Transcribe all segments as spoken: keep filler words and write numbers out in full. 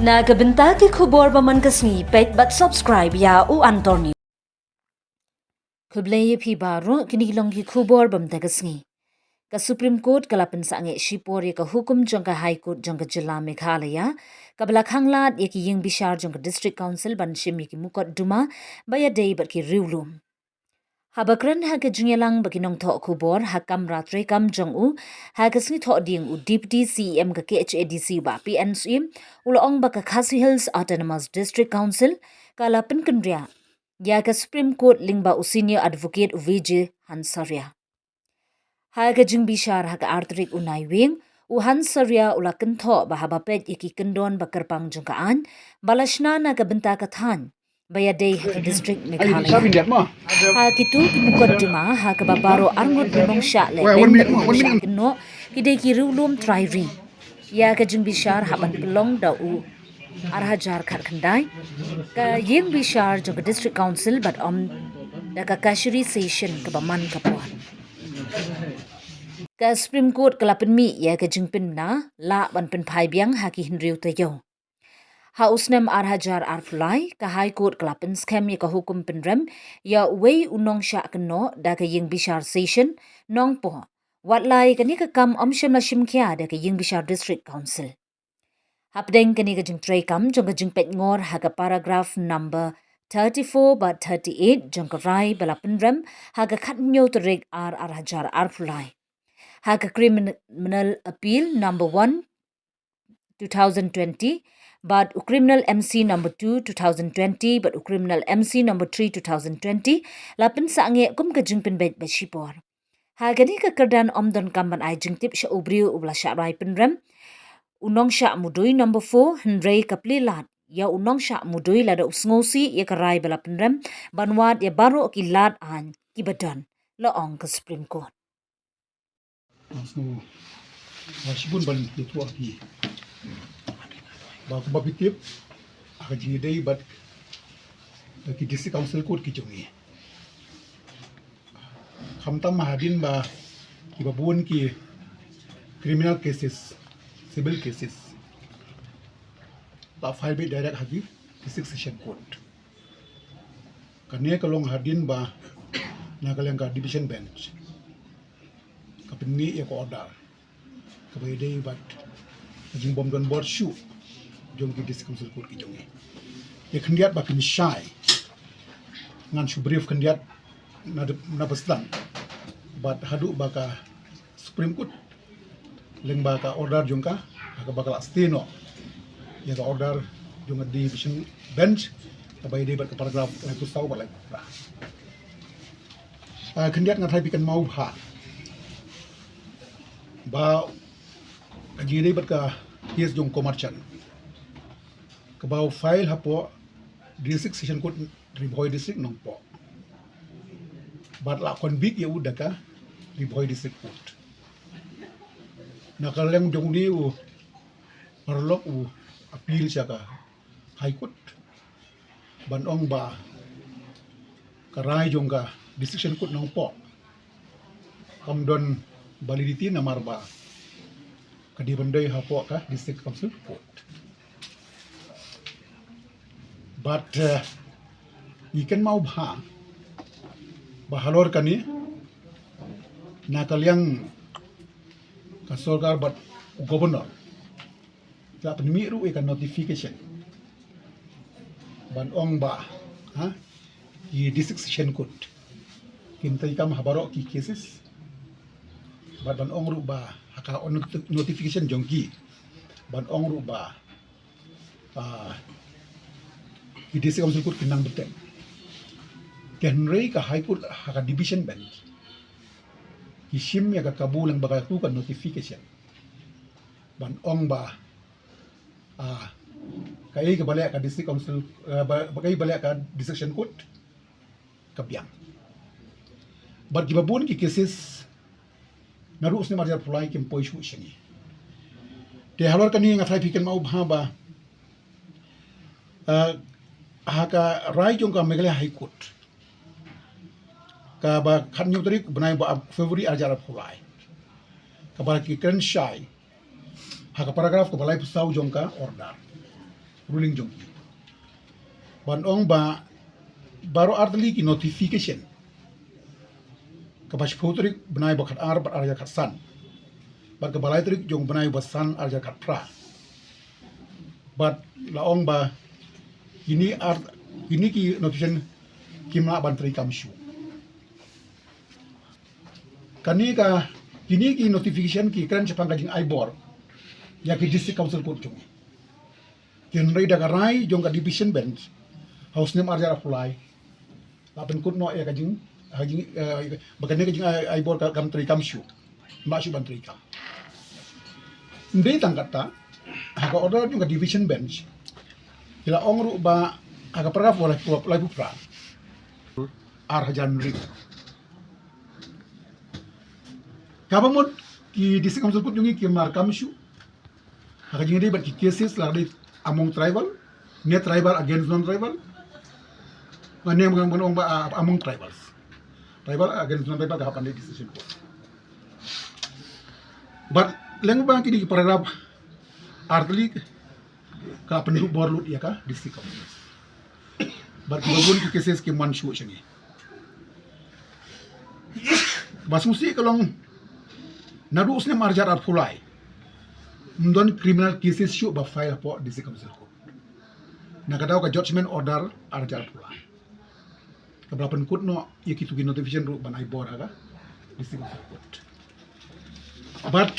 Na ka bynta ki khubor ba man ka sngi, peit bad subscribe ïa U Anthony. Khublei ïa phi baroh, kine ki long ki khubor ba mynta ka sngi. Ka Supreme Court ka la pynsangeh shipor ïa ka hukum jong ka High Court jong ka jylla Meghalaya, kaba la khanglad ïa ki ïing bishar jong ka District Council ban shim ïa ki mukotduma ba ïadei bad ki riewlum. Haba kren ha ka jingïalang bad ki nongthoh khubor ha kamra treikam jong u ha ka sngi Thohdieng, u Deputy C E M ka K H A D C, Bah P N Syiem, u la ong ba ka Khasi Hills Autonomous District Council ka la pynkynriah ïa ka Supreme Court lyngba u Senior Advocate, u Vijay Hansaria. Ha ka jingbishar ha ka ar tarik u Naiwieng, u Hansaria u la kynthoh ba haba peit ïa ki kyndon ba kyrpang jong ka aiñ ba la shna na ka bynta ka thaiñ ba ïadei ha ka District Meghalaya. Ha kito ki mukotduma ha kaba baroh arngut u nongshah leh lem bad u nongshah kynnoh ki dei ki riewlum trai ri. Ïa ka jingbishar hap ban pynlong da u ar hajar khatkhyndai ka ïing bishar jong ka District Council bad ym da ka Kashari Session kaba man ka por. Ka Supreme Court ka la pynmih ïa ka jingpynbna lah ban pynphai biang ha ki hynriew taïew. Ha u snem ar hajar arphew lai, ka High Court ka la pynskhem ïa ka hukum pynrem ïa uwei u nongshah kynnoh da ka ïing bishar Session Nongpoh, wat la ïa kane ka kam ym shym la shim khia da ka ïing bishar District Council. Hapdeng kane ka jingtreikam jong ka jingpeitngor ha ka paragraph number thirty-four bad thirty-eight jong ka rai ba la pynrem ha ka khathynñiew tarik ar ar hajar arphew lai ha ka Criminal Appeal number one two thousand twenty bad u Criminal M C number two two thousand twenty bad u Criminal M C number three two thousand twenty la pynsangeh kum ka jingpynbeit ba shipor. Ha kane ka kyrdan ym donkam ban ai jingtip sha u briew uba la shah rai pynrem, u nongshah mudui number four, hynrei ka plie lad ïa u nongshah mudui lada u sngewsih ïa ka rai ba la pynrem ban wad ïa baroh ki lad aiñ kiba don, la ong ka Supreme Court. Nga sngew, nga shibun ban ïathuh ha phi ba kumba phi tip, ha ka jingïadei bad ki District Council Court ki jong ngi, khamtam hadien ba kiba bun ki criminal cases, civil cases la file beit direct ha ki District Session Court. Kane ka long hadien ba na ka liang ka Division Bench ka pynmih ïa ka order kaba ïadei bad ka jingbym don bor shuh jong ki District Council Court ki jong ngi. Te khyndiat ba pynshai, ngan shu brief khyndiat na, na ba sdang bad haduh ba ka Supreme Court lyngba ka order jong ka, ha kaba ka la stay noh ïa ka order jong ka Division Bench kaba ïadei bad ka paragraph laiphew saw bad laiphew phra. Ah, khyndiat nga tharai phi kynmaw bha ba ka jingïadei bad ka case jong u Komarchand kaba u file hapoh District Session Court Ri Bhoi District Nongpoh bad la convict ïa u da ka Ri Bhoi District Court. Na ka liang jong une u paralok u appeal sha ka High Court ban ong ba ka rai jong ka District Session Court Nongpoh kam don validity namar ba ka dei ban dei hapoh ka District Council Court. Bad, eh, ngi kynmaw bha ba halor kane na ka liang ka sorkar bad u Governor la pynmih ruh ïa ka notification ban ong ba, ha, ki District Session Court kin treikam ha baroh ki cases bad ban ong ruh ba ha ka notification jong ki ban ong ruh ba, ah, ki District Council Court ki nang bteng. Te hynrei ka High Court ha ka Division Bench ki shim ïa ka kabu lyngba katu ka notification ban ong ba, ah, kaei kaba leh ka District Council, eh, ba, ba kaei ba leh ka District Session Court ka biang. Bad kiba bun ki cases naduh u snem arhajar arphew lai kim poi shuh sha ngi. Te halor kane nga tharai phi kynmaw bha ba, eh, ha ka rai jong ka Meghalaya High Court kaba khathynñiew tarik bnai ba February arhajar arphew lai kaba ki kren shai ha ka paragraph kaba laiphew saw jong ka order. ruling jong ki. Ban ong ba baroh artylli ki notification, kaba shiphew tarik bnai ba khatar bad arja khatsan, bad kaba lai tarik jong bnai ba san arja khatphra. Bad la ong ba kini ar kini ki notification kim lah ban treikam shuh. Kane ka, kini ki notification ki kren shaphang ka jingai bor ïa ki District Council Court jong ngi. Hynrei da ka rai jong ka division bench ha u snem arhajar arphew lai, la pynkut noh ïa ka jing, ha jing, eh, ba kane ka jingai bor kam treikam shuh. Ym lah shuh ban treikam. Ym dei tang katta, ha ka order jong ka division bench ki la ong ruh ba ha ka paragraph laiphew phra, arhajar ri. Kaba mut ki District Council Court jong ngi kim lah treikam shuh ha ka jingïadei bad ki cases la dei among tribal, ne tribal against non-tribal, ne ban ong ba, ah, among tribals. Tribal against non-tribal ka hap ban dei decision court. Bad lyngba kine ki paragraph artylli ka pynduh bor lut ïa ka District Council. Bad kiba bun ki cases kim wan shuh sha ngi. Ba sngewsih ka long naduh u snem arhajar arphew lai ym don criminal cases shuh ba file hapoh District Council Court. Na ka daw ka judgment order arhajar arphew lai, kaba la pynkut noh ïa kitu ki notification ruh ban ai bor ha ka District Council Court. Bad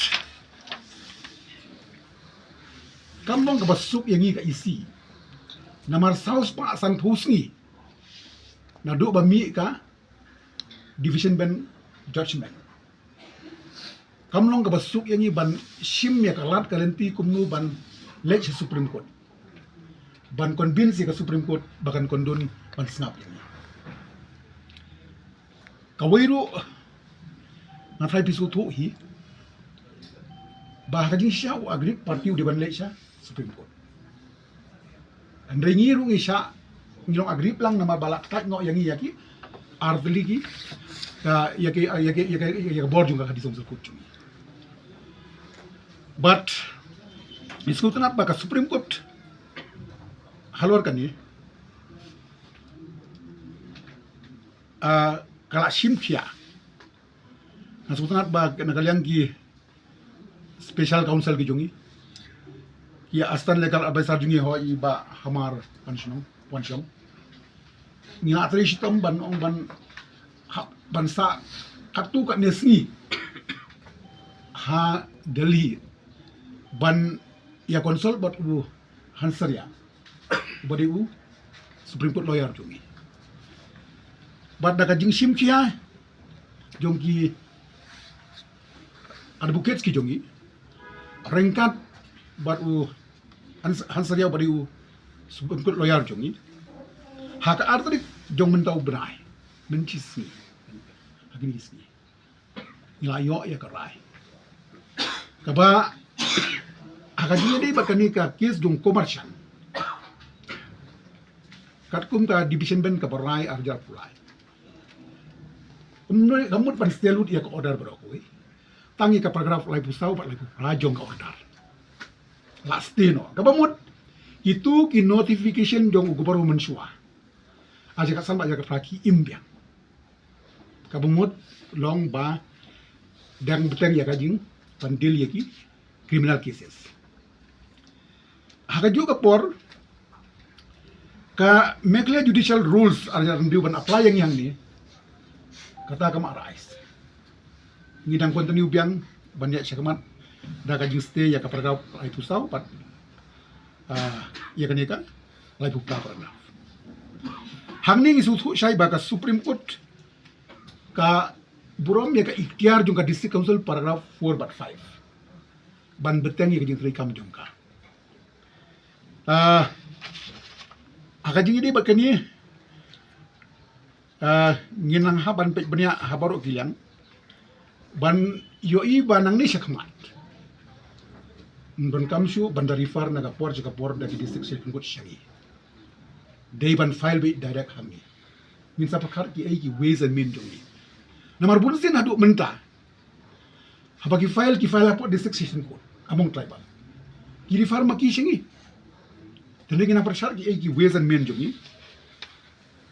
kam long kaba suk ïa ngi ka E C. Namar saw spah sanphew sngi naduh ba mih ka division bench judgment, kam long kaba suk ïa ngi ban shim ïa ka lad ka lynti kumno ban leit sha Supreme Court, ban convince ïa ka Supreme Court ba kan kyndon ban sngap ïa ngi. Kawei ruh, nga tharai phi sngewthuh hi ba ha ka jingshisha u aggrieved party u dei ban leit sha Supreme Court. Hynrei ngi ruh ngi shah, ngi long aggrieved lang namar ba la ktah noh ïa ngi ïa ki artylli ki, ah, ïa ki, ah, ïa ki, ïa ki, ïa ki bor jong ka District Council Court jong ngi. Bad ngi sngewtynnat ba ka Supreme Court halor kane, ah, ka la shim khia. Nga sngewtynnat ba na ka liang ki special counsel ki jong ngi, ki assistant legal advisor jong ngi, ho i Bah Hamar Wanshong, Wanshong, ngi la trei shitom ban ong ban, ha, ban sah katto katne sngi ha Delhi ban ïa consult bad u Hansaria, uba dei u Supreme Court lawyer jong ngi. Bad da ka jingshim khia jong ki advocates ki jong ngi ryngkat bad u Hans-, Hansaria uba dei u Supreme Court lawyer jong ngi, ha ka ar tarik jong mynta u bnai, mynshisngi, ha kine ki sngi, ngi la ïoh ïa ka rai kaba ha ka jingïadei bad kane ka case jong Commercial. Katkum ka division bench kaba rai arhajar arphew lai, ym don ka mut ban stay lut ïa ka order baroh kawei. Tang ïa ka paragraph laiphew saw bad laiphew phra jong ka order la stay noh. Kaba mut kitu ki notification jong u Governor mynshuwa, arhajar khatsan bad arhajar khatphra ki im biang. Kaba mut long ba dang bteng ïa ka jing ban deal ïa ki criminal cases. Ha kajuh ka por, ka Meghalaya Judicial Rules arhajar hynriew ban apply ïa ngi hangne, kata kam arise. Ngi dang continue biang ban ïaid shakhmat da ka jingstay ïa ka paragraph laiphew saw bad, ah, ïa kane ka laiphew phra paragraph. Hangne ngi sngewthuh shai ba ka Supreme Court ka burom ïa ka iktiar jong ka District Council paragraph four bad five ban bteng ïa ka jingtreikam jong ka. Ah, ha ka jingïadei bad kane, ah, ngin nang hap ban peit bniah ha baroh ki liang ban ïohi ba nangne shakhmat ym donkam shuh ban da refer na ka por sha ka por da ki District Session Court sha ngi. Dei ban file beit direct ha ngi. Ngin sa pyrkhat kiei ki ways and means jong ngi. Namar bunsien haduh mynta, haba ki file, ki file hapoh District Session Court among tribal, ki refer ma ki sha ngi. Te ngin nang pyrshah ki ei ki ways and means jong ngi.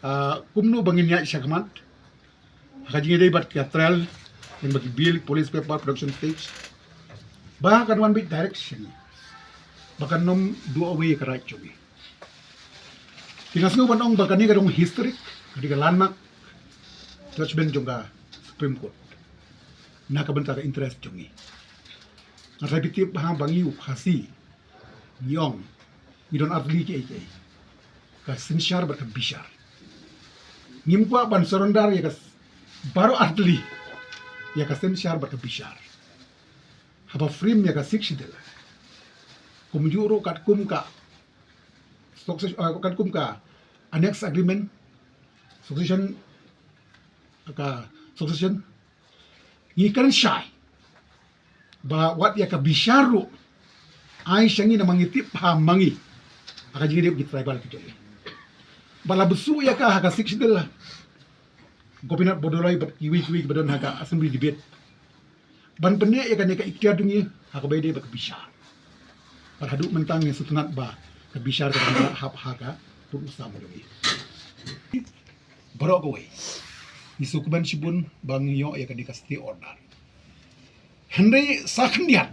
Ah, kumno ba ngin ïaid shakhmat ha ka jingïadei bad ka trial, ïa ba ki bill, police paper, production stage, ba kan wan beit direct sha ngi, ba kan nym duh away ïa ka right jong ngi. Te nga sngew ban ong ba kane ka long historic, ka dei ka landmark judgment jong ka Supreme Court na ka bynta ka interest jong ngi. Nga trai phi tip ha ba ngi u Khasi ngi ong, ngi don artylli ki ei ki ei, ka synshar bad ka bishar. Ngim kwah ban surrender ïa ka s-, baroh artylli, ïa ka synshar bad ka bishar, haba frame ïa ka Sixth Schedule. Kumjuh ruh katkum ka success-, eh, katkum ka annex agreement, succession, ka succession, ngi kren shai ba wat ïa ka bishar ruh ai sha ngi, namar ngi tip ha ma ngi ha ka jingïadei ki tribal ki jong ngi. Ba la bsu ïa ka ha ka Sixth Schedule, Gopinath Bordoloi bad kiwei kiwei ba don ha ka assembly debate, ban pynneh ïa kane ka iktiar jong ngi ha kaba ïadei bad ka bishar. Bad haduh mynta ngi sngewtynnat ba ka bishar ka dang hap ha ka pud u sam jong ngi. Baroh kawei ngi sngewkmen shibun ba ngi ïoh ïa kane ka stay order. Hynrei sa khyndiat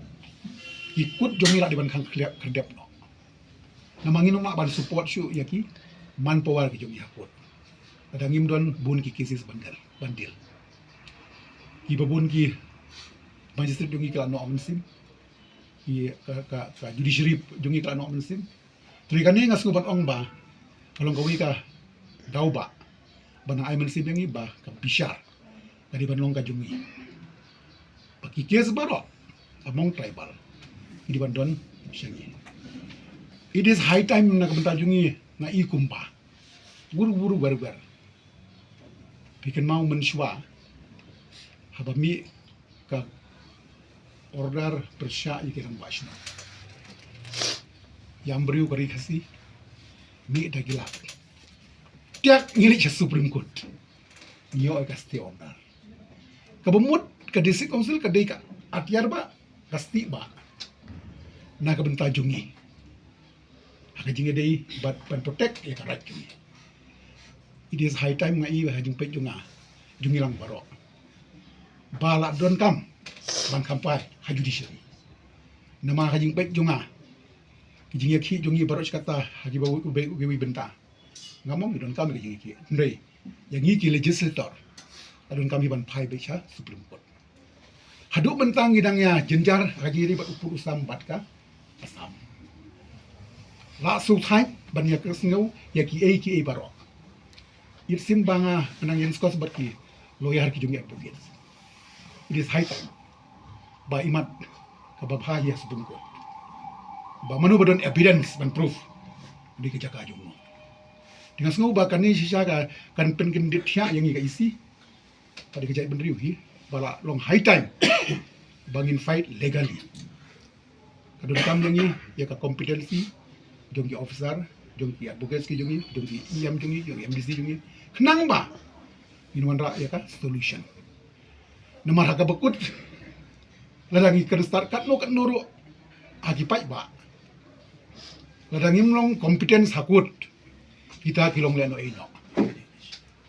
ki court jong ngi la dei ban khang khyrdep, khyrdep noh. Namar ngim lah ban support shuh ïa ki manpower ki jong ngi ha court. Lada ngim don bun ki cases ban deal, ban deal. Kiba bun ki magistrate jong ngi ki la noh mynsiem, ki ka, ka, ka judiciary jong ngi ki la noh mynsiem. Te kane nga sngew ban ong ba ka long kawei ka daw ba ban ai mynsiem ïa ngi ba ka bishar ka dei ban long ka jong ngi, ba ki case baroh among tribal ki dei ban don sha ngi. It is high time na ka bynta jong ngi, nga i kumba wur wur wer wer. Phi kynmaw mynshuwa haba mih ka order pyrshah ïa ki rangbah shnong, ïam briew ka Ri Khasi, mih da ki lad. Tiak ngi leit sha Supreme Court, ngi ïoh ïa ka stay order. Kaba mut ka District Council ka dei ka atiar ba, ka stieh ba na ka bynta jong ngi ha ka jingïadei bad ban protect ïa ka right jong ngi. It is high time, nga i, ha jingpeit jong nga, jong ngi lang baroh, ba la donkam ban kham phai ha judiciary. Namar ha jingpeit jong nga, ki jingïakhih jong ngi baroh shi katta ha kiba u, u, u, u bynta, nga mong ngi donkam ïa ka jingïakhih. Hynrei ïa ngi ki legislator la donkam hi ban phai beit sha Supreme Court. Haduh mynta ngi dang ïa jynjar ha ka jingïadei bad u pud u sam bad ka Assam. La shu thait ban ïa kyrsngew ïa ki ei ki ei baroh. It seem ba nga nang ïeng skos bad ki lawyer ki jong ngi, advocates. It is high time ba imat kaba bha ïa Supreme Court, ba mano ba don evidence ban proof dei ka jaka jong no. Te nga sngew ba kane shisha ka kan pynkyndit thiah ïa ngi ka E C bad ka jaitbynriew hi, ba la long high time ba ngin fight legally. Ka donkam ïa ngi ïa ka competency jong ki officer, jong ki advocates ki jong ngi, jong ki E M jong ngi, jong ki M D C jong ngi, khnang ba ngin wanrah ïa ka solution. Namar ha kaba kut, lada ngi kren start katno katno ruh ha ki paidbah, lada ngim long competence ha kut, kita ki long lehnohei noh.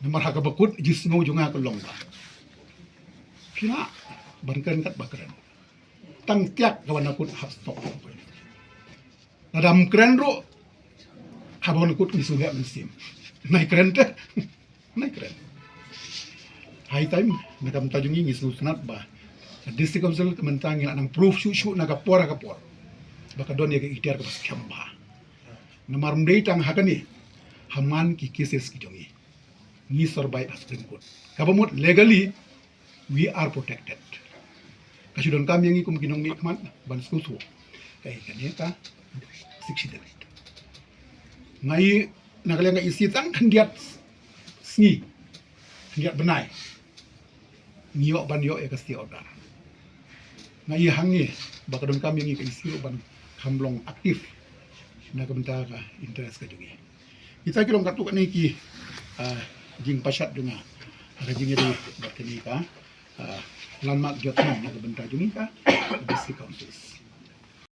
Namar ha kaba kut, jingsngew jong nga ka long ba phi lah ban kren kat ba kren, tang tiak ka wan na kut hap stop. Lada ym kren ruh, haba wan na kut ngi sngewleh mynsiem. Nai kren te, nai kren. High time, na ka bynta jong ngi, ngi sngewtynnat ba ka District Council ka mynta ngi la nang proof shuh shuh na ka por ha ka por ba ka don ïa ka iktiar kaba skhem bha. Namar ym dei tang ha kane, ha man ki cases ki jong ngi, ngi survive ha Supreme Court. Kaba mut legally we are protected. Ka shu donkam ïa ngi kum ki nongmihkhmat ban sngewthuh. Kaei kane ka Sixth Schedule. Nga i na ka liang ka E C tang khyndiat sngi, khyndiat bnai ngi ïoh ban ïoh ïa ka stay order. Nga i hangne ba ka donkam ïa ngi ka E C ruh ban kham long active na ka bynta ka interest ka jong ngi. Kita ki long katto katne ki, ah, jingpashat jong nga ha ka jingïadei bad kane ka, ah, landmark judgment na ka bynta jong ngi ka District Councils.